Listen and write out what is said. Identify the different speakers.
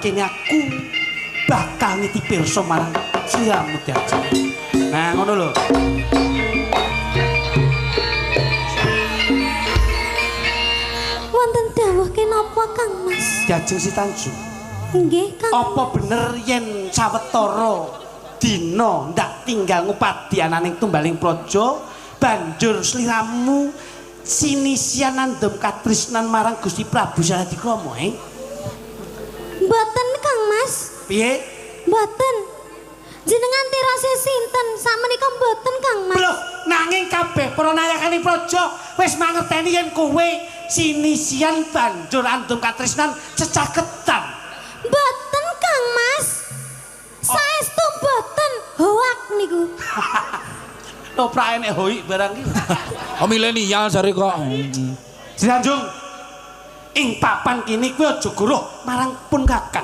Speaker 1: Kene aku bakal niti pirsa marang sliramu Diajeng. Nah, ngono lho.
Speaker 2: Wonten dawuh kenapa Kang Mas?
Speaker 1: Diajeng Si Tanjung.
Speaker 2: Nggih, Kang.
Speaker 1: Apa bener yen sawetara dina ndak tinggal ngupadi ananing tumbaling praja banjur sliramu sinisian nandhem katresnan marang Gusti Prabu Saladikrama, eh?
Speaker 2: Mboten Kang Mas.
Speaker 1: Piye?
Speaker 2: Mboten. Jenengan tirose sinten? Sakmenika mboten Kang Mas.
Speaker 1: Loh, nanging kabeh para nayakaning praja wis mangerteni yen kowe sinisian banjur andum katresnan cecaketan.
Speaker 2: Mboten Kang Mas. Saestu mboten. Hoak niku.
Speaker 1: Toprak enek hoik barang iki.
Speaker 3: Oh milenial jare kok.
Speaker 1: Sinanjung ing papan kini kowe aja guruh marang pun kakang.